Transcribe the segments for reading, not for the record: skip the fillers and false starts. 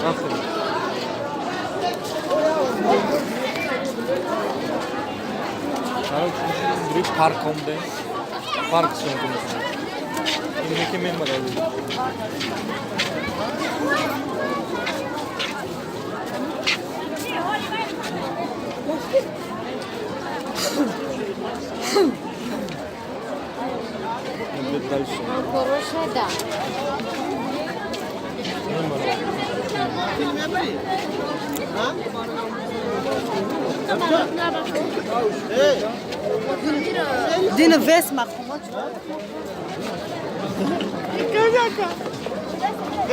Aferin. Парк омдем. Парк съёмка мекунем. Ине ки мемада. Дальше. Хорошая, да. Дина вес махумот.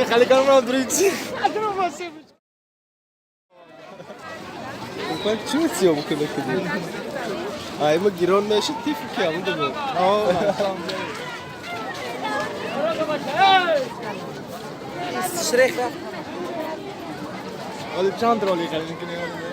Хали камера дричи. Пак чу съемка на къде? А, има гирон нещо ти в океана да бъде. Шреха. Оли чанд роли хали никъде не.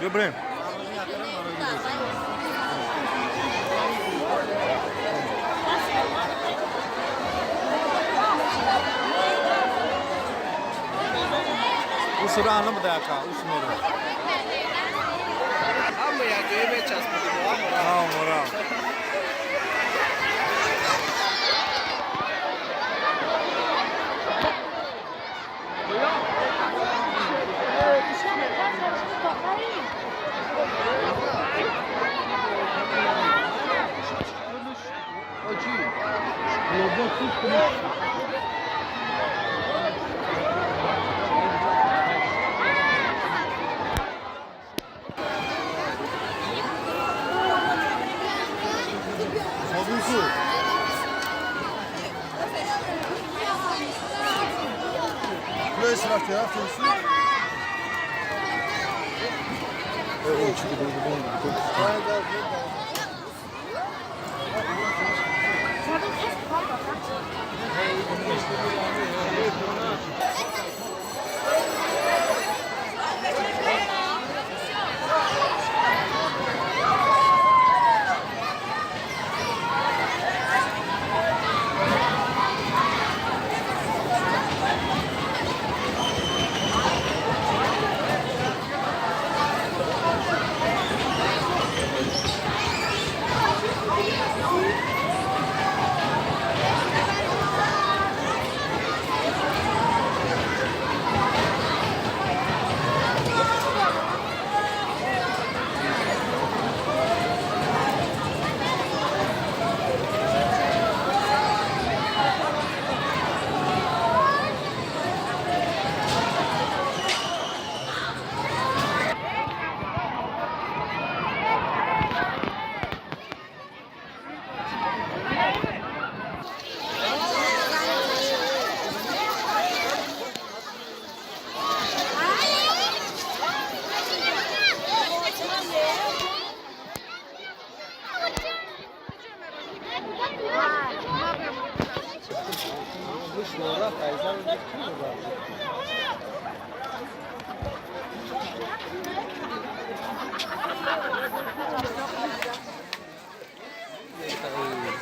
Добре. Усра на бдака, усмора. Ама я гебе час А, мора.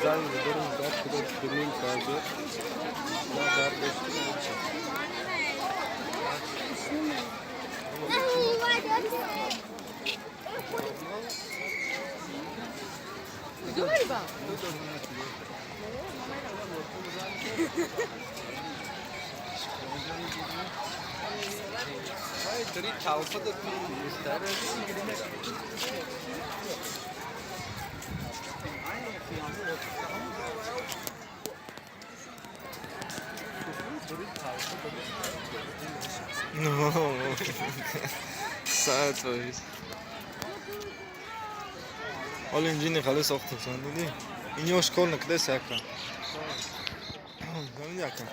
Занг дорум дад куда дуним саҷе. На дар дошти. No. Саат вайс. Ҳоло инҷо хеле сохтем, дидӣ? Ин ёш кор накарда ака. Фаҳмидӣ, ака?